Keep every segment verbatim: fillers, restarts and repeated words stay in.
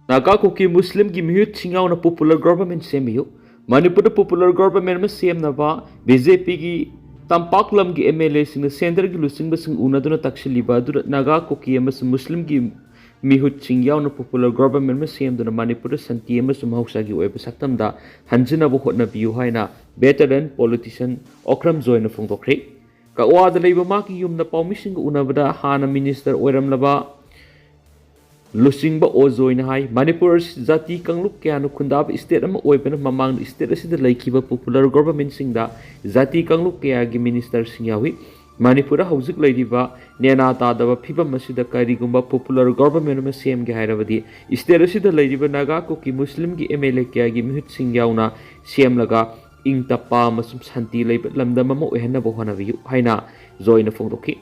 ꯅꯥꯒꯥ ꯀꯨꯀꯤ ꯃꯨꯁꯂꯤꯝꯒꯤ ꯃꯤꯍꯨꯠꯁꯤꯡ ꯌꯥꯎꯅ popular government ꯁꯦꯝꯕꯤꯌꯨ꯫ ꯃꯅꯤꯄꯨꯔꯗ ꯄꯣꯄꯨꯂꯔ ꯒꯣꯚꯔꯟꯃꯦꯟ ꯑꯃ ꯁꯦꯝꯅꯕ ꯕꯤ ꯖꯦ ꯄꯤꯒꯤ ꯇꯝꯄꯥꯛ ꯂꯝꯒꯤ ꯑꯦꯝ ꯑꯦꯜ ꯑꯦꯁꯤꯡꯅ ꯁꯦꯟꯇꯔꯒꯤ ꯂꯨꯆꯤꯡꯕꯁꯤꯡ ꯎꯅꯗꯨꯅ ꯇꯛꯁꯤꯜꯂꯤꯕ ꯑꯗꯨꯗ ꯅꯥꯒꯥ ꯀꯨꯀꯤ ꯑꯃꯁꯨꯡ ꯃꯨꯁꯂꯤꯝꯒꯤ ꯃꯤꯍꯨꯠꯁꯤꯡ ꯌꯥꯎꯅ ꯄꯣꯄꯨꯂꯔ ꯒꯣꯚꯔꯟꯃꯦꯟ ꯑꯃ ꯁꯦꯝꯗꯨꯅ ꯃꯅꯤꯄꯨꯔꯗ ꯁꯥꯟꯇꯤ ꯑꯃꯁꯨꯡ ꯃꯍꯧꯁꯥꯒꯤ ꯑꯣꯏꯕ ꯁꯛꯇꯝꯗ ꯍꯟꯖꯤꯟꯅꯕ ꯍꯣꯠꯅꯕꯤꯌꯨ ꯍꯥꯏꯅ ꯚꯦꯇꯔꯟ ꯄꯣꯂꯤꯇꯤꯁꯤꯌꯟ ꯑꯣꯀ꯭ꯔꯝ ꯖꯣꯏꯅ ꯐꯣꯡꯗꯣꯛꯈ꯭ꯔꯦ꯫ ꯀꯛꯋꯥꯗ ꯂꯩꯕ ꯃꯍꯥꯛꯀꯤ ꯌꯨꯝꯗ ꯄꯥꯎꯃꯤꯁꯤꯡꯒ ꯎꯅꯕꯗ ꯍꯥꯟꯅ ꯃꯤꯅꯤꯁꯇꯔ ꯑꯣꯏꯔꯝꯂꯕ ꯂꯨꯆꯤꯡꯕ ꯑꯣ ꯖꯣꯏꯅ ꯍꯥꯏ, ꯃꯅꯤꯄꯨꯔ ꯑꯁꯤ ꯖꯥꯇꯤ ꯀꯥꯡꯂꯨꯞ ꯀꯌꯥꯅ ꯈꯨꯟꯗꯥꯕ ꯁ꯭ꯇꯦꯠ ꯑꯃ ꯑꯣꯏꯕꯅ ꯃꯃꯥꯡꯗ ꯁ꯭ꯇꯦꯠ ꯑꯁꯤꯗ ꯂꯩꯈꯤꯕ ꯄꯣꯄꯨꯂꯔ ꯒꯣꯚꯔꯟꯃꯦꯟꯁꯤꯡꯗ ꯖꯥꯇꯤ ꯀꯥꯡꯂꯨꯞ ꯀꯌꯥꯒꯤ ꯃꯤꯅꯤꯁꯇꯔꯁꯤꯡ ꯌꯥꯎꯏ꯫ ꯃꯅꯤꯄꯨꯔꯗ ꯍꯧꯖꯤꯛ ꯂꯩꯔꯤꯕ ꯅꯦꯅꯥ ꯇꯥꯗꯕ ꯐꯤꯕꯝ ꯑꯁꯤꯗ ꯀꯔꯤꯒꯨꯝꯕ ꯄꯣꯄꯨꯂꯔ ꯒꯣꯚꯔꯟꯃꯦꯟ ꯑꯃ ꯁꯦꯝꯒꯦ ꯍꯥꯏꯔꯕꯗꯤ ꯁ꯭ꯇꯦꯠ ꯑꯁꯤꯗ ꯂꯩꯔꯤꯕ ꯅꯥꯒꯥ ꯀꯨꯀꯤ ꯃꯨꯁꯂꯤꯝꯒꯤ ꯑꯦꯝ ꯑꯦꯜ ꯑꯦ ꯀꯌꯥꯒꯤ ꯃꯤꯍꯨꯠꯁꯤꯡ ꯌꯥꯎꯅ ꯁꯦꯝꯂꯒ ꯏꯪ ꯇꯞꯄ ꯑꯃꯁꯨꯡ ꯁꯥꯟꯇꯤ ꯂꯩꯕ ꯂꯝꯗꯝ ꯑꯃ ꯑꯣꯏꯍꯟꯅꯕ ꯍꯣꯠꯅꯕꯤꯌꯨ ꯍꯥꯏꯅ ꯖꯣꯏꯅ ꯐꯣꯡꯗꯣꯛꯈꯤ꯫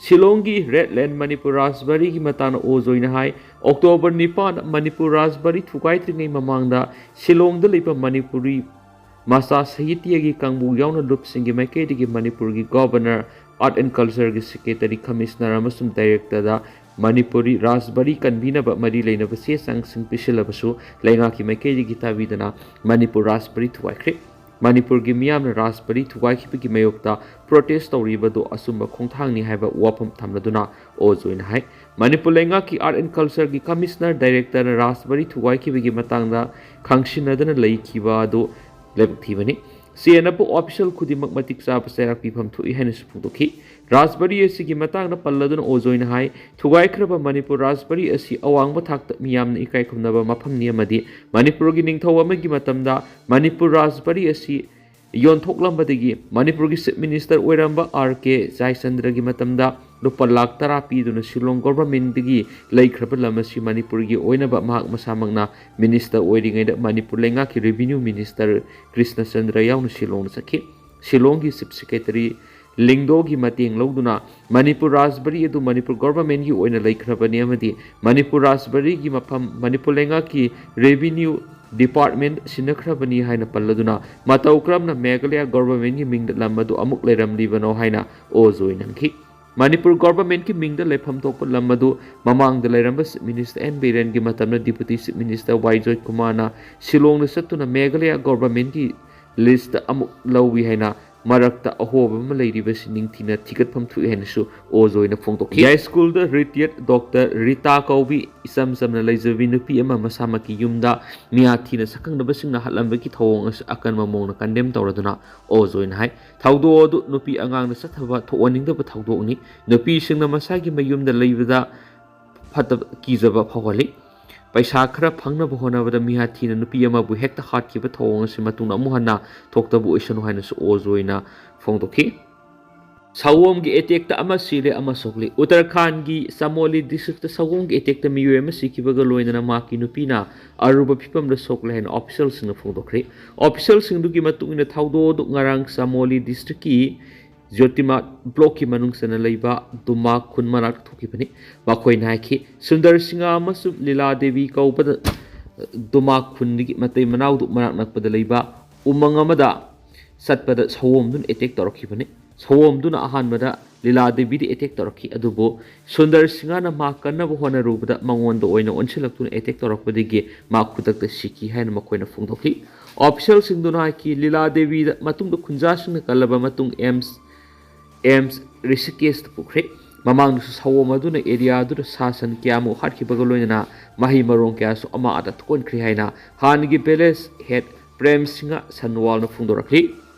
ꯁꯤꯂꯣꯡꯒꯤ ꯔꯦꯗ ꯂꯦꯟ ꯃꯅꯤꯄꯨꯔ ꯔꯥꯖꯕꯥꯔꯤꯒꯤ ꯃꯇꯥꯡꯗ ꯑꯣ ꯖꯣꯏꯅ ꯍꯥꯏ, ꯑꯣꯛꯇꯣꯕꯔ ꯅꯤꯄꯥꯟ ꯃꯅꯤꯄꯨꯔ ꯔꯥꯖꯕꯥꯔꯤ ꯊꯨꯒꯥꯏꯗ꯭ꯔꯤꯉꯩ ꯃꯃꯥꯡꯗ ꯁꯤꯂꯣꯡꯗ ꯂꯩꯕ ꯃꯅꯤꯄꯨꯔꯤ ꯃꯆꯥ ꯁꯥꯍꯤꯇ꯭ꯌꯒꯤ ꯀꯥꯡꯕꯨ ꯌꯥꯎꯅ ꯂꯨꯞꯁꯤꯡꯒꯤ ꯃꯥꯏꯀꯩꯗꯒꯤ ꯃꯅꯤꯄꯨꯔꯒꯤ ꯒꯣꯚꯔꯅꯔ, ꯑꯥꯔꯠ ꯑꯦꯟ ꯀꯜꯆꯔꯒꯤ ꯁꯦꯀ꯭ꯔꯦꯇꯔꯤ, ꯀꯃꯤꯁꯅꯔ ꯑꯃꯁꯨꯡ ꯗꯥꯏꯔꯦꯛꯇꯔꯗ ꯃꯅꯤꯄꯨꯔꯤ ꯔꯥꯖꯕꯥꯔꯤ ꯀꯟꯕꯤꯅꯕ ꯃꯔꯤ ꯂꯩꯅꯕ ꯆꯦ ꯆꯥꯡꯁꯤꯡ ꯄꯤꯁꯤꯜꯂꯕꯁꯨ ꯂꯩꯉꯥꯛꯀꯤ ꯃꯥꯏꯀꯩꯗꯒꯤ ꯇꯥꯕꯤꯗꯅ ꯃꯅꯤꯄꯨꯔ ꯔꯥꯖꯕꯥꯔꯤ ꯊꯨꯒꯥꯏꯈ꯭ꯔꯦ꯫ ꯃꯅꯤꯄꯨꯔꯒꯤ ꯃꯤꯌꯥꯝꯅ ꯔꯥꯖꯕꯥꯔꯤ ꯊꯨꯒꯥꯏꯈꯤꯕꯒꯤ ꯃꯥꯌꯣꯛꯇ ꯄ꯭ꯔꯣꯇꯦꯁ ꯇꯧꯔꯤꯕꯗꯨ ꯑꯆꯨꯝꯕ ꯈꯣꯡꯊꯥꯡꯅꯤ ꯍꯥꯏꯕ ꯋꯥꯐꯝ ꯊꯝꯂꯗꯨꯅ ꯑꯣ ꯖꯣꯏꯅ ꯍꯥꯏ, ꯃꯅꯤꯄꯨꯔ ꯂꯩꯉꯥꯛꯀꯤ ꯑꯥꯔꯠ ꯑꯦꯟ ꯀꯜꯆꯔꯒꯤ ꯀꯃꯤꯁꯅꯔ ꯗꯥꯏꯔꯦꯛꯇꯔꯅ ꯔꯥꯖꯕꯥꯔꯤ ꯊꯨꯒꯥꯏꯈꯤꯕꯒꯤ ꯃꯇꯥꯡꯗ ꯈꯪꯁꯤꯟꯅꯗꯅ ꯂꯩꯈꯤꯕ ꯑꯗꯨ ꯂꯥꯏꯕꯛ ꯊꯤꯕꯅꯤ꯫ ꯆꯦꯟꯅꯕ ꯑꯣꯐꯤꯁꯤꯌꯦꯜ ꯈꯨꯗꯤꯡꯃꯛ ꯃꯇꯤꯛ ꯆꯥꯕ ꯆꯩꯔꯥꯛ ꯄꯤꯐꯝ ꯊꯣꯛꯏ ꯍꯥꯏꯅꯁꯨ ꯐꯣꯡꯗꯣꯛꯈꯤ꯫ ꯔꯥꯖꯕꯥꯔꯤ ꯑꯁꯤꯒꯤ ꯃꯇꯥꯡꯗ ꯄꯜꯂꯗꯨꯅ ꯑꯣ ꯖꯣꯏꯅ ꯍꯥꯏ, ꯊꯨꯒꯥꯏꯈ꯭ꯔꯕ ꯃꯅꯤꯄꯨꯔ ꯔꯥꯖꯕꯥꯔꯤ ꯑꯁꯤ ꯑꯋꯥꯡꯕ ꯊꯥꯛꯇ ꯃꯤꯌꯥꯝꯅ ꯏꯀꯥꯏ ꯈꯨꯝꯅꯕ ꯃꯐꯝꯅꯤ ꯑꯃꯗꯤ ꯃꯅꯤꯄꯨꯔꯒꯤ ꯅꯤꯡꯊꯧ ꯑꯃꯒꯤ ꯃꯇꯝꯗ ꯃꯅꯤꯄꯨꯔ ꯔꯥꯖꯕꯥꯔꯤ ꯑꯁꯤ ꯌꯣꯟꯊꯣꯛꯂꯝꯕꯗꯒꯤ ꯃꯅꯤꯄꯨꯔꯒꯤ ꯆꯤꯐ ꯃꯤꯅꯤꯁꯇꯔ ꯑꯣꯏꯔꯝꯕ ꯑꯥꯔ ꯀꯦ ꯖꯌꯆꯟꯗ꯭ꯔꯒꯤ ꯃꯇꯝꯗ ꯂꯨꯄꯥ ꯂꯥꯈ ꯇꯔꯥ ꯄꯤꯗꯨꯅ ꯁꯤꯂꯣꯡ ꯒꯣꯚꯔꯟꯃꯦꯟꯠꯇꯒꯤ ꯂꯩꯈ꯭ꯔꯕ ꯂꯝ ꯑꯁꯤ ꯃꯅꯤꯄꯨꯔꯒꯤ ꯑꯣꯏꯅꯕ ꯃꯍꯥꯛ ꯃꯁꯥꯃꯛꯅ ꯃꯤꯅꯤꯁꯇꯔ ꯑꯣꯏꯔꯤꯉꯩꯗ ꯃꯅꯤꯄꯨꯔ ꯂꯩꯉꯥꯛꯀꯤ ꯔꯦꯚꯤꯅ꯭ꯌꯨ ꯃꯤꯅꯤꯁꯇꯔ ꯀ꯭ꯔꯤꯁꯅꯆꯟꯗ꯭ꯔ ꯌꯥꯎꯅ ꯁꯤꯂꯣꯡꯗ ꯆꯠꯈꯤ꯫ ꯁꯤꯂꯣꯡꯒꯤ ꯆꯤꯐ ꯁꯦꯀ꯭ꯔꯦꯇꯔꯤ ꯂꯤꯡꯗꯣꯒꯤ ꯃꯇꯦꯡ ꯂꯧꯗꯨꯅ ꯃꯅꯤꯄꯨꯔ ꯔꯥꯖꯕꯥꯔꯤ ꯑꯗꯨ ꯃꯅꯤꯄꯨꯔ ꯒꯣꯚꯔꯟꯃꯦꯟꯠꯀꯤ ꯑꯣꯏꯅ ꯂꯩꯈ꯭ꯔꯕꯅꯤ ꯑꯃꯗꯤ ꯃꯅꯤꯄꯨꯔ ꯔꯥꯖꯕꯥꯔꯤꯒꯤ ꯃꯐꯝ ꯃꯅꯤꯄꯨꯔ ꯂꯩꯉꯥꯛꯀꯤ ꯔꯦꯚꯤꯅ꯭ꯌꯨ ꯗꯤꯄꯥꯔꯠꯃꯦꯟ ꯁꯤꯟꯅꯈ꯭ꯔꯕꯅꯤ ꯍꯥꯏꯅ ꯄꯜꯂꯗꯨꯅ, ꯃꯇꯧ ꯀꯔꯝꯅ ꯃꯦꯘꯥꯂꯌꯥ ꯒꯣꯚꯔꯟꯃꯦꯟꯒꯤ ꯃꯤꯡꯗ ꯂꯝ ꯑꯗꯨ ꯑꯃꯨꯛ ꯂꯩꯔꯝꯂꯤꯕꯅꯣ ꯍꯥꯏꯅ ꯑꯣ ꯖꯣꯏꯅ ꯍꯪꯈꯤ꯫ ꯃꯅꯤꯄꯨꯔ ꯒꯣꯚꯔꯟꯃꯦꯟꯠꯀꯤ ꯃꯤꯡꯗ ꯂꯩꯐꯝ ꯊꯣꯛꯄ ꯂꯝ ꯑꯗꯨ ꯃꯃꯥꯡꯗ ꯂꯩꯔꯝꯕ ꯆꯤꯐ ꯃꯤꯅꯤꯁꯇꯔ ꯑꯦꯟ ꯕꯤꯔꯦꯟꯒꯤ ꯃꯇꯝꯗ ꯗꯤꯄꯨꯇꯤ ꯆꯤꯐ ꯃꯤꯅꯤꯁꯇꯔ ꯋꯥꯏ ꯖꯣꯏꯀꯨꯃꯥꯔꯅ ꯁꯤꯂꯣꯡꯗ ꯆꯠꯇꯨꯅ ꯃꯦꯘꯥꯂꯌꯥ ꯒꯣꯚꯔꯟꯃꯦꯟꯠꯀꯤ ꯂꯤꯁꯇ ꯑꯃꯨꯛ ꯂꯧꯏ ꯍꯥꯏꯅ ꯃꯔꯛꯇ ꯑꯍꯣꯕ ꯑꯃ ꯂꯩꯔꯤꯕꯁꯤ ꯅꯤꯡꯊꯤꯅ ꯊꯤꯒꯠꯐꯝ ꯊꯣꯛꯏ ꯍꯥꯏꯅꯁꯨ ꯑꯣ ꯖꯣꯏꯅ ꯐꯣꯡꯗꯣꯛꯈꯤ꯫ ꯌꯥꯏꯁ꯭ꯀꯨꯜꯗ ꯔꯤꯇꯥꯌꯔꯗ ꯗꯣꯛꯇꯔ ꯔꯤꯇꯥ ꯀꯧꯕꯤ ꯏꯆꯝ ꯆꯝꯅ ꯂꯩꯖꯕꯤ ꯅꯨꯄꯤ ꯑꯃ ꯃꯁꯥꯃꯛꯀꯤ ꯌꯨꯝꯗ ꯃꯤꯌꯥꯊꯤꯅ ꯁꯛꯈꯪꯅꯕꯁꯤꯡꯅ ꯍꯥꯠꯂꯝꯕꯒꯤ ꯊꯧꯑꯣꯡ ꯑꯁꯤ ꯑꯀꯟꯕ ꯃꯑꯣꯡꯗ ꯀꯟꯗꯦꯝ ꯇꯧꯔꯗꯨꯅ ꯑꯣ ꯖꯣꯏꯅ ꯍꯥꯏ, ꯊꯧꯗꯣꯛ ꯑꯗꯨ ꯅꯨꯄꯤ ꯑꯉꯥꯡꯅ ꯆꯠꯊꯕ ꯊꯣꯛꯍꯟꯅꯤꯡꯗꯕ ꯊꯧꯗꯣꯛꯅꯤ꯫ ꯅꯨꯄꯤꯁꯤꯡꯅ ꯃꯁꯥꯒꯤ ꯃꯌꯨꯝꯗ ꯂꯩꯕꯗ ꯐꯠꯇꯕ ꯀꯤꯖꯕ ꯐꯥꯎꯍꯜꯂꯤ꯫ ꯄꯩꯁꯥ ꯈꯔ ꯐꯪꯅꯕ ꯍꯣꯠꯅꯕꯗ ꯃꯤꯍꯥꯊꯤꯅ ꯅꯨꯄꯤ ꯑꯃꯕꯨ ꯍꯦꯛꯇ ꯍꯥꯠꯈꯤꯕ ꯊꯧꯑꯣꯡ ꯑꯁꯤ ꯃꯇꯨꯡꯗ ꯑꯃꯨꯛ ꯍꯟꯅ ꯊꯣꯛꯇꯕ ꯑꯣꯏꯁꯅꯨ ꯍꯥꯏꯅꯁꯨ ꯑꯣ ꯖꯣꯏꯅ ꯐꯣꯡꯗꯣꯛꯈꯤ꯫ ꯁꯑꯣꯝꯒꯤ ꯑꯦꯇꯦꯛꯇ ꯑꯃ ꯁꯤꯔꯦ, ꯑꯃ ꯁꯣꯛꯂꯤ꯫ ꯎꯠꯇꯔꯈꯥꯟꯒꯤ ꯆꯃꯣꯂꯤ ꯗꯤꯁꯇ꯭ꯔꯤꯛꯇ ꯁꯑꯣꯝꯒꯤ ꯑꯦꯇꯦꯛꯇ ꯃꯤꯑꯣꯏ ꯑꯃ ꯁꯤꯈꯤꯕꯒ ꯂꯣꯏꯅꯅ ꯃꯍꯥꯛꯀꯤ ꯅꯨꯄꯤꯅ ꯑꯔꯨꯕ ꯐꯤꯕꯝꯗ ꯁꯣꯛꯂꯦ ꯍꯥꯏꯅ ꯑꯣꯐꯤꯁꯤꯌꯦꯜꯁꯤꯡꯅ ꯐꯣꯡꯗꯣꯛꯈ꯭ꯔꯦ꯫ ꯑꯣꯐꯤꯁꯤꯌꯦꯜꯁꯤꯡꯗꯨꯒꯤ ꯃꯇꯨꯡ ꯏꯟꯅ ꯊꯧꯗꯣꯛ ꯑꯗꯨ ꯉꯔꯥꯡ ꯆꯃꯣꯂꯤ ꯗꯤꯁꯇ꯭ꯔꯤꯛꯀꯤ ꯖ꯭ꯌꯣꯇꯤꯃꯥ ꯕ꯭ꯂꯣꯛꯀꯤ ꯃꯅꯨꯡ ꯆꯟꯅ ꯂꯩꯕ ꯗꯨꯃꯥ ꯈꯨꯟ ꯃꯅꯥꯛꯇ ꯊꯣꯛꯈꯤꯕꯅꯤ꯫ ꯃꯈꯣꯏꯅ ꯍꯥꯏꯈꯤ, ꯁꯨꯟꯗꯔ ꯁꯤꯡꯍ ꯑꯃꯁꯨꯡ ꯂꯤꯂꯥ ꯗꯦꯕꯤ ꯀꯧꯕꯗ ꯗꯨꯃꯥ ꯈꯨꯟꯗꯒꯤ ꯃꯇꯩ ꯃꯅꯥꯎꯗꯨ ꯃꯅꯥꯛ ꯅꯛꯄꯗ ꯂꯩꯕ ꯎꯃꯪ ꯑꯃꯗ ꯆꯠꯄꯗ ꯁꯑꯣꯝꯗꯨꯅ ꯑꯦꯇꯦꯛ ꯇꯧꯔꯛꯈꯤꯕꯅꯤ꯫ ꯁꯑꯣꯝꯗꯨꯅ ꯑꯍꯥꯟꯕꯗ ꯂꯤꯂꯥ ꯗꯦꯕꯤꯗ ꯑꯦꯇꯦꯛ ꯇꯧꯔꯛꯈꯤ, ꯑꯗꯨꯕꯨ ꯁꯨꯟꯗꯔ ꯁꯤꯡꯍꯅ ꯃꯥ ꯀꯟꯅꯕ ꯍꯣꯠꯅꯔꯨꯕꯗ ꯃꯉꯣꯟꯗ ꯑꯣꯏꯅ ꯑꯣꯟꯁꯤꯜꯂꯛꯇꯨꯅ ꯑꯦꯇꯦꯛ ꯇꯧꯔꯛꯄꯗꯒꯤ ꯃꯥ ꯈꯨꯗꯛꯇ ꯁꯤꯈꯤ ꯍꯥꯏꯅ ꯃꯈꯣꯏꯅ ꯐꯣꯡꯗꯣꯛꯈꯤ꯫ ꯑꯣꯐꯤꯁꯤꯌꯦꯜꯁꯤꯡꯗꯨꯅ ꯍꯥꯏꯈꯤ, ꯂꯤꯂꯥ ꯗꯦꯕꯤꯗ ꯃꯇꯨꯡꯗ ꯈꯨꯟꯖꯥꯁꯤꯡꯅ ꯀꯜꯂꯕ ꯃꯇꯨꯡ ꯑꯦꯝꯁ ꯑꯦꯝꯁ ꯔꯤꯁꯤꯀꯦꯁꯇ ꯄꯨꯈ꯭ꯔꯦ꯫ ꯃꯃꯥꯡꯗꯁꯨ ꯁꯑꯣꯝ ꯑꯗꯨꯅ ꯑꯦꯔꯤꯌꯥ ꯑꯗꯨꯗ ꯁꯥ ꯁꯟ ꯀꯌꯥꯃꯨꯛ ꯍꯥꯠꯈꯤꯕꯒ ꯂꯣꯏꯅꯅ ꯃꯍꯩ ꯃꯔꯣꯡ ꯀꯌꯥꯁꯨ ꯑꯃꯥ ꯑꯇ ꯊꯣꯛꯍꯟꯈ꯭ꯔꯦ ꯍꯥꯏꯅ ꯍꯥꯟꯅꯒꯤ ꯚꯤꯂꯦꯖ ꯍꯦꯗ ꯄ꯭ꯔꯦꯝ ꯁꯤꯡꯍ ꯁꯟꯋꯥꯜꯅ ꯐꯣꯡꯗꯣꯔꯛꯂꯤ꯫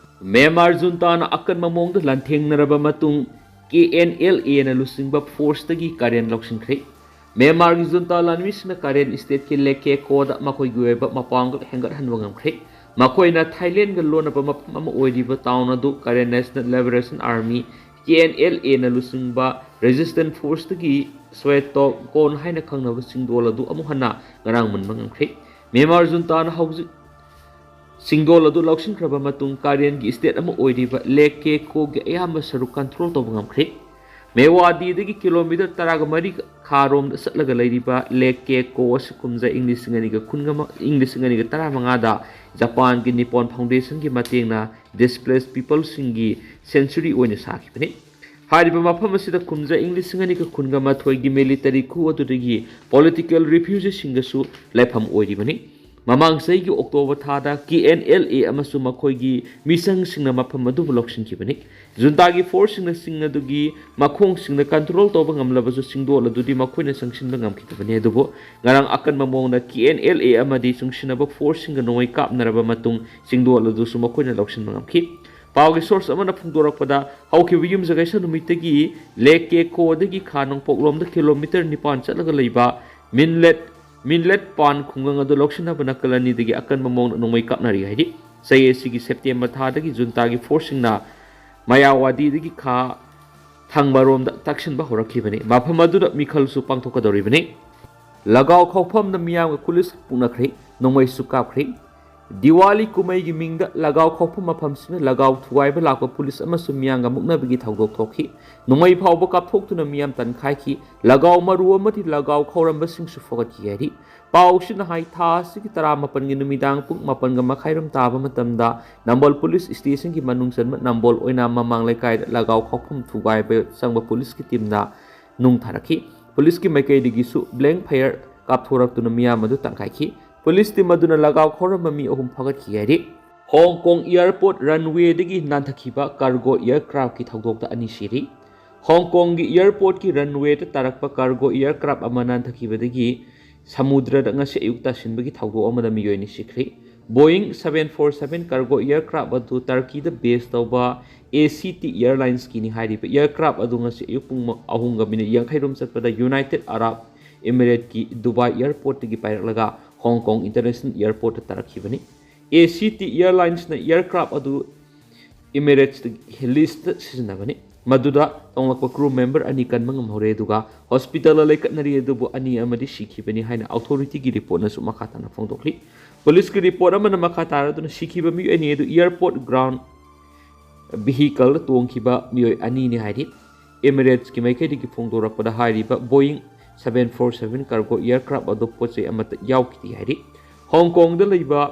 ꯃ꯭ꯌꯥꯟꯃꯥꯔ ꯖꯨꯟꯇꯥꯅ ꯑꯀꯟꯕ ꯃꯑꯣꯡꯗ ꯂꯥꯟꯊꯦꯡꯅꯔꯕ ꯃꯇꯨꯡ ꯀꯦ ꯑꯦꯟ ꯑꯦꯜ ꯑꯦꯅ ꯂꯨꯆꯤꯡꯕ ꯐꯣꯔꯁꯇꯒꯤ ꯀꯥꯔꯦꯟ ꯂꯧꯁꯤꯟꯈ꯭ꯔꯦ꯫ ꯃ꯭ꯌꯥꯟꯃꯥꯔꯒꯤ ꯖꯨꯟꯇꯥ ꯂꯥꯟꯃꯤꯁꯤꯡꯅ ꯀꯥꯔꯦꯟ ꯁ꯭ꯇꯦꯠꯀꯤ ꯂꯦꯀꯦꯀꯣꯗ ꯃꯈꯣꯏꯒꯤ ꯑꯣꯏꯕ ꯃꯄꯥꯡꯒꯜ ꯍꯦꯟꯒꯠꯍꯟꯕ ꯉꯝꯈ꯭ꯔꯦ꯫ ꯃꯈꯣꯏꯅ ꯊꯥꯏꯂꯦꯟꯒ ꯂꯣꯟꯅꯕ ꯃꯐꯝ ꯑꯃ ꯑꯣꯏꯔꯤꯕ ꯇꯥꯎꯟ ꯑꯗꯨ Karen national liberation army, K N L ꯑꯦꯅ ꯂꯨꯆꯤꯡꯕ ꯔꯦꯖꯤꯁꯇꯦꯟꯁ ꯐꯣꯔꯁꯇꯒꯤ ꯁ꯭ꯋꯦꯇꯣ ꯒꯣꯟ ꯍꯥꯏꯅ ꯈꯪꯅꯕ ꯆꯤꯡꯗꯣꯜ ꯑꯗꯨ ꯑꯃꯨꯛ ꯍꯟꯅ ꯉꯔꯥꯡ ꯃꯨꯟꯕ ꯉꯝꯈ꯭ꯔꯦ꯫ ꯃ꯭ꯌꯥꯟꯃꯥꯔ ꯖꯨꯟꯇꯥꯅ ꯍꯧꯖꯤꯛ ꯆꯤꯡꯗꯣꯜ ꯑꯗꯨ ꯂꯧꯁꯤꯟꯈ꯭ꯔꯕ ꯃꯇꯨꯡ ꯀꯥꯔꯦꯟꯒꯤ ꯁ꯭ꯇꯦꯠ ꯑꯃ ꯑꯣꯏꯔꯤꯕ ꯂꯦꯀꯦꯀꯣꯒꯤ ꯑꯌꯥꯝꯕ ꯁꯔꯨꯛ ꯀꯟꯇ꯭ꯔꯣꯜ ꯇꯧꯕ ꯉꯝꯈ꯭ꯔꯦ꯫ ꯃꯦꯋꯥꯗꯤꯗꯒꯤ ꯀꯤꯂꯣꯃꯤꯇꯔ ꯇꯔꯥꯒ ꯃꯔꯤ ꯈꯥꯔꯣꯝꯗ ꯆꯠꯂꯒ ꯂꯩꯔꯤꯕ ꯂꯦꯛ ꯀꯦꯀꯣ ꯑꯁꯤ ꯀꯨꯝꯖꯥ ꯏꯪ ꯂꯤꯁꯤꯡ ꯑꯅꯤꯒ ꯀꯨꯟꯒ ꯃ-, ꯏꯪ ꯂꯤꯁꯤꯡ ꯑꯅꯤꯒ ꯇꯔꯥꯃꯉꯥꯗ ꯖꯄꯥꯟꯒꯤ ꯅꯤꯄꯣꯟ ꯐꯥꯎꯟꯗꯦꯁꯟꯒꯤ ꯃꯇꯦꯡꯅ ꯗꯤꯁꯄ꯭ꯂꯦꯁ ꯄꯤꯄꯜꯁꯤꯡꯒꯤ ꯁꯦꯟꯆꯨꯔꯤ ꯑꯣꯏꯅ ꯁꯥꯈꯤꯕꯅꯤ꯫ ꯍꯥꯏꯔꯤꯕ ꯃꯐꯝ ꯑꯁꯤꯗ ꯀꯨꯝꯖꯥ ꯏꯪ ꯂꯤꯁꯤꯡ ꯑꯅꯤꯒ ꯀꯨꯟꯒ ꯃꯥꯊꯣꯏꯒꯤ ꯃꯤꯂꯤꯇꯔꯤ ꯈꯨ ꯑꯗꯨꯗꯒꯤ ꯄꯣꯂꯤꯇꯤꯀꯦꯜ ꯔꯤꯐ꯭ꯌꯨꯖꯤꯁꯤꯡꯒꯁꯨ ꯂꯩꯐꯝ ꯑꯣꯏꯔꯤꯕꯅꯤ꯫ ꯃꯃꯥꯡ ꯆꯍꯤꯒꯤ ꯑꯣꯛꯇꯣꯕꯔ ꯊꯥꯗ ꯀꯦ ꯑꯦꯟ ꯑꯦꯜ ꯑꯦ ꯑꯃꯁꯨꯡ ꯃꯈꯣꯏꯒꯤ ꯃꯤꯆꯪꯁꯤꯡꯅ ꯃꯐꯝ ꯑꯗꯨꯕꯨ ꯂꯧꯁꯤꯟꯈꯤꯕꯅꯤ꯫ ꯖꯨꯟꯇꯥꯒꯤ ꯐꯣꯔꯁꯁꯤꯡꯅ ꯆꯤꯡ ꯑꯗꯨꯒꯤ ꯃꯈꯣꯡꯁꯤꯡꯗ ꯀꯟꯇ꯭ꯔꯣꯜ ꯇꯧꯕ ꯉꯝꯂꯕꯁꯨ, ꯆꯤꯡꯗꯣꯜ ꯑꯗꯨꯗꯤ ꯃꯈꯣꯏꯅ ꯆꯪꯁꯤꯟꯕ ꯉꯝꯈꯤꯗꯕꯅꯤ꯫ ꯑꯗꯨꯕꯨ ꯉꯔꯥꯡ ꯑꯀꯟꯕ ꯃꯑꯣꯡꯗ ꯀꯦ ꯑꯦꯟ ꯑꯦꯜ ꯑꯦ ꯑꯃꯗꯤ ꯆꯨꯡꯁꯤꯟꯅꯕ ꯐꯣꯔꯁꯁꯤꯡꯒ ꯅꯣꯡꯃꯩ ꯀꯥꯞꯅꯔꯕ ꯃꯇꯨꯡ, ꯆꯤꯡꯗꯣꯜ ꯑꯗꯨꯁꯨ ꯃꯈꯣꯏꯅ ꯂꯧꯁꯤꯟꯕ ꯉꯝꯈꯤ꯫ ꯄꯥꯎꯒꯤ ꯁꯣꯔꯁ ꯑꯃꯅ ꯐꯣꯡꯗꯣꯔꯛꯄꯗ, ꯍꯧꯈꯤꯕ ꯌꯨꯝꯁꯀꯩꯁ ꯅꯨꯃꯤꯠꯇꯒꯤ ꯂꯦꯛ ꯀꯦꯀꯣꯗꯒꯤ ꯈꯥ ꯅꯣꯡꯄꯣꯛꯂꯣꯝꯗ ꯀꯤꯂꯣꯃꯤꯇꯔ ꯅꯤꯄꯥꯟ ꯆꯠꯂꯒ ꯂꯩꯕ ꯃꯤꯟꯂꯦꯠ, ꯃꯤꯟꯂꯦꯠ ꯄꯥꯟ ꯈꯨꯡꯒꯪ ꯑꯗꯨ ꯂꯧꯁꯤꯟꯅꯕ ꯅꯥꯀꯜ ꯑꯅꯤꯗꯒꯤ ꯑꯀꯟꯕ ꯃꯑꯣꯡꯗ ꯅꯣꯡꯃꯩ ꯀꯥꯞꯅꯔꯤ ꯍꯥꯏꯔꯤ꯫ ꯆꯍꯤ ꯑꯁꯤꯒꯤ ꯁꯦꯞꯇꯦꯝꯕꯔ ꯊꯥꯗꯒꯤ ꯖꯨꯟꯇꯥꯒꯤ ꯐꯣꯔꯁꯁꯤꯡꯅ ꯃꯌꯥꯋꯥꯗꯤꯗꯒꯤ ꯈꯥ ꯊꯪꯕꯔꯣꯝꯗ ꯇꯛꯁꯤꯟꯕ ꯍꯧꯔꯛꯈꯤꯕꯅꯤ꯫ ꯃꯐꯝ ꯑꯗꯨꯗ ꯃꯤꯈꯜꯁꯨ ꯄꯥꯡꯊꯣꯛꯀꯗꯧꯔꯤꯕꯅꯤ꯫ ꯂꯒꯥꯎ ꯈꯥꯎꯐꯝꯗ ꯃꯤꯌꯥꯝꯒ ꯄꯨꯂꯤꯁ ꯄꯨꯛꯅꯈ꯭ꯔꯦ, ꯅꯣꯡꯃꯩꯁꯨ ꯀꯥꯞꯈ꯭ꯔꯦ꯫ ꯗꯤꯋꯥꯂꯤ ꯀꯨꯝꯍꯩꯒꯤ ꯃꯤꯡꯗ ꯂꯒꯥꯎ ꯈꯥꯎꯐꯝ ꯃꯐꯝꯁꯤꯡꯗ ꯂꯒꯥꯎ ꯊꯨꯒꯥꯏꯕ ꯂꯥꯛꯄ ꯄꯨꯂꯤꯁ ꯑꯃꯁꯨꯡ ꯃꯤꯌꯥꯝꯒ ꯃꯨꯛꯅꯕꯒꯤ ꯊꯧꯗꯣꯛ ꯊꯣꯛꯈꯤ꯫ ꯅꯣꯡꯃꯩ ꯐꯥꯎꯕ ꯀꯥꯞꯊꯣꯛꯇꯨꯅ ꯃꯤꯌꯥꯝ ꯇꯟꯈꯥꯏꯈꯤ꯫ ꯂꯒꯥꯎ ꯃꯔꯨ ꯑꯃꯗꯤ ꯂꯒꯥꯎ ꯈꯥꯎꯔꯝꯕꯁꯤꯡꯁꯨ ꯐꯒꯠꯈꯤ ꯍꯥꯏꯔꯤ꯫ ꯄꯥꯎꯁꯤꯅ ꯍꯥꯏ, ꯊꯥ ꯑꯁꯤꯒꯤ ꯇꯔꯥꯃꯥꯄꯟꯒꯤ ꯅꯨꯃꯤꯗꯥꯡ ꯄꯨꯡ ꯃꯥꯄꯟꯒ ꯃꯈꯥꯏꯔꯣꯝ ꯇꯥꯕ ꯃꯇꯝꯗ ꯅꯝꯕꯣꯜ ꯄꯨꯂꯤꯁ ꯁ꯭ꯇꯦꯁꯟꯒꯤ ꯃꯅꯨꯡ ꯆꯟꯕ ꯅꯝꯕꯣꯜ ꯑꯣꯏꯅꯥꯝ ꯃꯃꯥꯡ ꯂꯩꯀꯥꯏꯗ ꯂꯒꯥꯎ ꯈꯥꯎꯐꯝ ꯊꯨꯒꯥꯏꯕ ꯆꯪꯕ ꯄꯨꯂꯤꯁꯀꯤ ꯇꯤꯝꯅ ꯅꯨꯡ ꯊꯥꯔꯛꯈꯤ꯫ ꯄꯨꯂꯤꯁꯀꯤ ꯃꯥꯏꯀꯩꯗꯒꯤꯁꯨ ꯕ꯭ꯂꯦꯡ ꯐꯌꯔ ꯀꯥꯞꯊꯣꯔꯛꯇꯨꯅ ꯃꯤꯌꯥꯝ ꯑꯗꯨ ꯇꯪꯈꯥꯏꯈꯤ꯫ ꯄꯨꯂꯤꯁ ꯇꯤꯝ ꯑꯗꯨꯅ ꯂꯒꯥꯎ ꯈꯥꯎꯔꯝꯕ ꯃꯤ ꯑꯍꯨꯝ ꯐꯒꯠꯈꯤ ꯍꯥꯏꯔꯤ꯫ ꯍꯣꯡ ꯀꯣꯡ ꯑꯦꯌꯔꯄꯣꯔꯠ ꯔꯟꯋꯦꯗꯒꯤ ꯅꯥꯟꯊꯈꯤꯕ ꯀꯥꯔꯒꯣ ꯑꯦꯌꯔꯀ꯭ꯔꯥꯐꯀꯤ ꯊꯧꯗꯣꯛꯇ ꯑꯅꯤ ꯁꯤꯔꯤ꯫ ꯍꯣꯡ ꯀꯣꯡꯒꯤ ꯑꯦꯌꯔꯄꯣꯔꯠꯀꯤ ꯔꯟꯋꯦꯗ ꯇꯥꯔꯛꯄ ꯀꯥꯔꯒꯣ ꯑꯦꯌꯔꯀ꯭ꯔꯥꯐ ꯑꯃ ꯅꯥꯟꯊꯈꯤꯕꯗꯒꯤ ꯁꯃꯨꯗ꯭ꯔꯗ ꯉꯁꯤ ꯑꯌꯨꯛ ꯇꯥꯁꯤꯟꯕꯒꯤ ꯊꯧꯗꯣꯛ ꯑꯃꯗ ꯃꯤꯑꯣꯏ ꯑꯅꯤ ꯁꯤꯈ꯭ꯔꯤ꯫ Boeing seven four seven cargo aircraft ꯑꯗꯨ ꯇꯔꯀꯤꯗ ꯕꯦꯖ ꯇꯧꯕ ꯑꯦ ꯁꯤ ꯇꯤ ꯑꯦꯌꯔꯂꯥꯏꯟꯁꯀꯤꯅꯤ ꯍꯥꯏꯔꯤꯕ ꯑꯦꯌꯔꯀ꯭ꯔꯥꯐ ꯑꯗꯨ ꯉꯁꯤ ꯑꯌꯨꯛ ꯄꯨꯡ ꯑꯍꯨꯝꯒ ꯃꯤꯅꯤꯠ ꯌꯥꯡꯈꯩ ꯔꯣꯝ ꯆꯠꯄꯗ ꯌꯨꯅꯥꯏꯇꯦꯗ ꯑꯔꯥꯕ ꯏꯃꯤꯔꯦꯠꯀꯤ ꯗꯨꯕꯥꯏ ꯑꯦꯌꯔꯄꯣꯔꯠꯇꯒꯤ ꯄꯥꯏꯔꯛꯂꯒ ꯍꯣꯡ ꯀꯣꯡ ꯏꯟꯇꯔꯅꯦꯁꯅꯦꯜ ꯑꯦꯌꯔꯄꯣꯔꯠꯇ ꯇꯥꯔꯛꯈꯤꯕꯅꯤ꯫ ꯑꯦ ꯁꯤ ꯇꯤ ꯑꯦꯌꯔꯂꯥꯏꯟꯁꯅ ꯑꯦꯌꯔꯀ꯭ꯔꯥꯐ ꯑꯗꯨ ꯏꯃꯤꯔꯦꯠꯁꯇꯒꯤ ꯍꯤꯂꯤꯁꯇ ꯁꯤꯖꯤꯟꯅꯕꯅꯤ꯫ ꯃꯗꯨꯗ ꯇꯣꯡꯂꯛꯄ ꯀ꯭ꯔꯨ ꯃꯦꯝꯕꯔ ꯑꯅꯤ ꯀꯟꯕ ꯉꯝꯍꯧꯔꯦ, ꯑꯗꯨꯒ ꯍꯣꯁꯄꯤꯇꯥꯜꯗ ꯂꯩꯈꯠꯅꯔꯤ, ꯑꯗꯨꯕꯨ ꯑꯅꯤ ꯑꯃꯗꯤ ꯁꯤꯈꯤꯕꯅꯤ ꯍꯥꯏꯅ ꯑꯣꯊꯣꯔꯤꯇꯤꯒꯤ ꯔꯤꯄꯣꯔꯠꯅꯁꯨ ꯃꯈꯥ ꯇꯥꯅ ꯐꯣꯡꯗꯣꯛꯂꯤ꯫ ꯄꯨꯂꯤꯁꯀꯤ ꯔꯤꯄꯣꯔꯠ ꯑꯃꯅ ꯃꯈꯥ ꯇꯥꯔꯗꯨꯅ ꯁꯤꯈꯤꯕ ꯃꯤꯑꯣꯏ ꯑꯅꯤ ꯑꯗꯨ ꯑꯦꯌꯔꯄꯣꯔꯠ ꯒ꯭ꯔꯥꯎꯟ ꯚꯤꯍꯤꯀꯜꯗ ꯇꯣꯡꯈꯤꯕ ꯃꯤꯑꯣꯏ ꯑꯅꯤꯅꯤ ꯍꯥꯏꯔꯤ꯫ Emirates ꯀꯤ ꯃꯥꯏꯀꯩꯗꯒꯤ ꯐꯣꯡꯗꯣꯔꯛꯄꯗ ꯍꯥꯏꯔꯤꯕ Boeing seven four seven cargo aircraft ꯑꯗꯨ ꯄꯣꯠ ꯆꯩ ꯑꯃꯠꯇ ꯌꯥꯎꯈꯤꯗꯦ ꯍꯥꯏꯔꯤ꯫ ꯍꯣꯡ ꯀꯣꯡꯗ ꯂꯩꯕ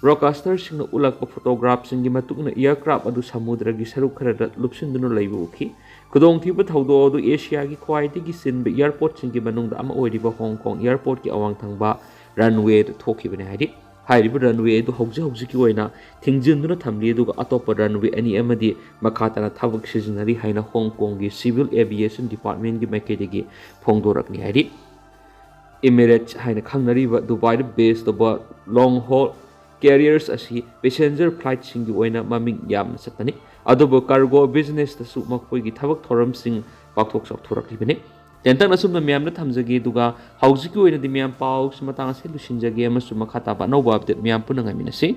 broadcaster ꯁꯤꯡꯅ ꯎꯠꯂꯛꯄ photograph ꯁꯤꯡꯒꯤ ꯃꯇꯨꯡ ꯏꯟꯅ aircraft ꯑꯗꯨ ꯁꯃꯨꯗ꯭ꯔꯒꯤ ꯁꯔꯨꯛ ꯈꯔꯗ ꯂꯨꯞꯁꯤꯟꯗꯨꯅ ꯂꯩꯕ ꯎꯈꯤ꯫ ꯈꯨꯗꯣꯡꯊꯤꯕ ꯊꯧꯗꯣꯛ ꯑꯗꯨ ꯑꯦꯁꯤꯌꯥꯒꯤ ꯈ꯭ꯋꯥꯏꯗꯒꯤ ꯆꯤꯟꯕ airport ꯁꯤꯡꯒꯤ ꯃꯅꯨꯡꯗ ꯑꯃ ꯑꯣꯏꯔꯤꯕ ꯍꯣꯡ ꯀꯣꯡ airport ꯀꯤ ꯑꯋꯥꯡ ꯊꯪꯕ runway ꯗ ꯊꯣꯛꯈꯤꯕꯅꯤ ꯍꯥꯏꯔꯤ꯫ ꯍꯥꯏꯔꯤꯕ runway ꯑꯗꯨ ꯍꯧꯖꯤꯛ ꯍꯧꯖꯤꯛꯀꯤ ꯑꯣꯏꯅ ꯊꯤꯡꯖꯤꯟꯗꯨꯅ ꯊꯝꯂꯤ, ꯑꯗꯨꯒ ꯑꯇꯣꯞꯄ runway ꯑꯅꯤ ꯑꯃꯗꯤ ꯃꯈꯥ ꯇꯥꯅ ꯊꯕꯛ ꯁꯤꯖꯤꯟꯅꯔꯤ ꯍꯥꯏꯅ ꯍꯣꯡ ꯀꯣꯡꯒꯤ civil aviation department ꯀꯤ ꯃꯥꯏꯀꯩꯗꯒꯤ ꯐꯣꯡꯗꯣꯔꯛꯂꯤ ꯍꯥꯏꯔꯤ꯫ Emirates ꯍꯥꯏꯅ ꯈꯪꯅꯔꯤꯕ ꯗꯨꯕꯥꯏꯗ base ꯇꯧꯕ long haul carriers ꯑꯁꯤ passenger flight ꯁꯤꯡꯒꯤ ꯑꯣꯏꯅ ꯃꯃꯤꯡ ꯌꯥꯝꯅ ꯆꯠꯄꯅꯤ, ꯑꯗꯨꯕꯨ cargo business ꯇꯁꯨ ꯃꯈꯣꯏꯒꯤ ꯊꯕꯛ ꯊꯧꯔꯝꯁꯤꯡ ꯄꯥꯛꯊꯣꯛ ꯆꯥꯎꯊꯣꯔꯛꯂꯤꯕꯅꯤ꯫ ꯇꯦꯟꯇꯛꯅ ꯑꯁꯨꯝꯅ ꯃꯌꯥꯝꯗ ꯊꯝꯖꯒꯦ, ꯑꯗꯨꯒ ꯍꯧꯖꯤꯛꯀꯤ ꯑꯣꯏꯅꯗꯤ ꯃꯌꯥꯝ ꯄꯥꯎꯁꯤ ꯃꯇꯥꯡ ꯑꯁꯤ ꯂꯣꯏꯁꯤꯟꯖꯒꯦ ꯑꯃꯁꯨꯡ ꯃꯈꯥ ꯇꯥꯕ ꯑꯅꯧꯕ update ꯃꯌꯥꯝ ꯄꯨꯟꯅ ꯉꯥꯏꯃꯤꯟꯅꯁꯤ꯫